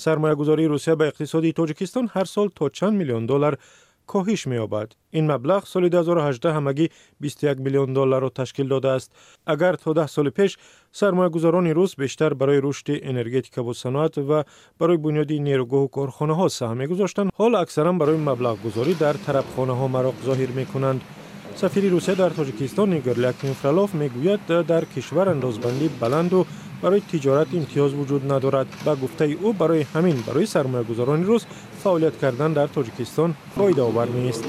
Сармоягузории Русия ба иқтисоди Тоҷикистон ҳар сол то чанд миллион доллар коҳиш меёбад. Ин маблағ соли 2018 ҳамагӣ 21 миллион долларро ташкил додааст. Агар то 10 соли пеш сармоягузорони рус бештар барои рушди энергетикаву саноат ва барои бунёди нерӯгоҳу корхонаҳо саҳм мегузоштанд, ҳол аксаран барои маблағгузорӣ дар тарабхонаҳо мароқ зоҳир мекунанд. Сафири Русия дар Тоҷикистон Игор Лякин Фролов мегӯяд, дар кишвар андозбандӣ баланду барои тиҷорат имтиёз вуҷуд надорад. Ба гуфтаи ӯ, барои ҳамин барои сармоягузорони рус фаъолият кардан дар Тоҷикистон фоидаовар нест.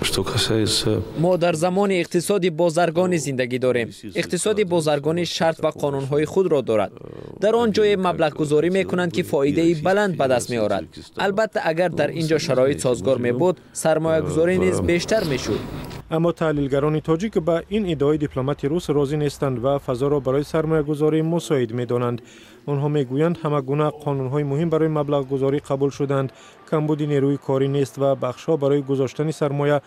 Что касается Мо дар замони иқтисоди бозаргонӣ зиндагӣ дорем. Иқтисоди бозаргонӣ шарт ва қонунҳои худро дорад. Дар он ҷое маблағгузорӣ мекунанд, ки фоидаи баланд ба даст меорад. Албатта, агар дар ин ҷо шароит созгор мебуд, сармоягузорӣ низ бештар мешуд. Аммо таҳлилгарони тоҷик ба ин иддаои дипломати рус розӣ нестанд ва фазоро барои сармоягузорӣ мусоид медонанд. Онҳо мегӯянд, ҳама гуна қонунҳои муҳим барои маблағгузорӣ қабул шуданд, камбуди нерӯи корӣ нест ва бахшҳо барои гузоштани сармоя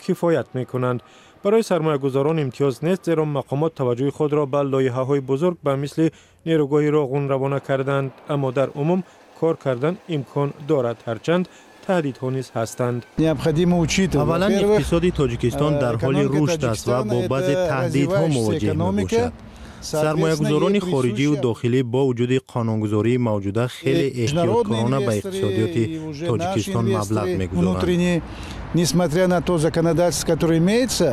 кифоят мекунанд. Барои сармоягузорон имтиёз нест, зеро мақомот таваҷҷӯҳи худро ба лоиҳаҳои бузург ба мисли нерӯгоҳи Роғун равона карданд. Аммо дар умум кор кардан имкон дорад, ҳарчанд таҳдидҳо низ ҳастанд. Необходимо учитывать. Аввалан, иқтисоди Тоҷикистон дар ҳоли рушд аст ва бо баъзе таҳдидҳо мувоҷеҳ мебошад. Сармоягузорони хориҷиву дохилӣ бо вуҷуди қонунгузории мавҷуда хеле эҳтиёткорона ба иқтисодиёти Тоҷикистон маблағ мегузоранд. Несмотря на то законодательство, которое имеется.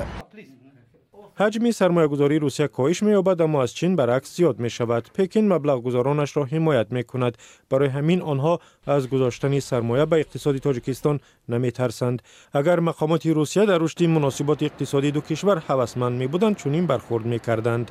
Ҳаҷми сармоягузории Русия коҳиш меёбад, аммо аз Чин баръакс зиёд мешавад. Пекин маблағгузоронашро ҳимоят мекунад. Барои ҳамин онҳо аз гузоштани сармоя ба иқтисоди Тоҷикистон наметарсанд. Агар мақомоти Русия дар рушди муносиботи иқтисодии ду кишвар ҳавасманд мебуданд, чунин бархурд мекарданд.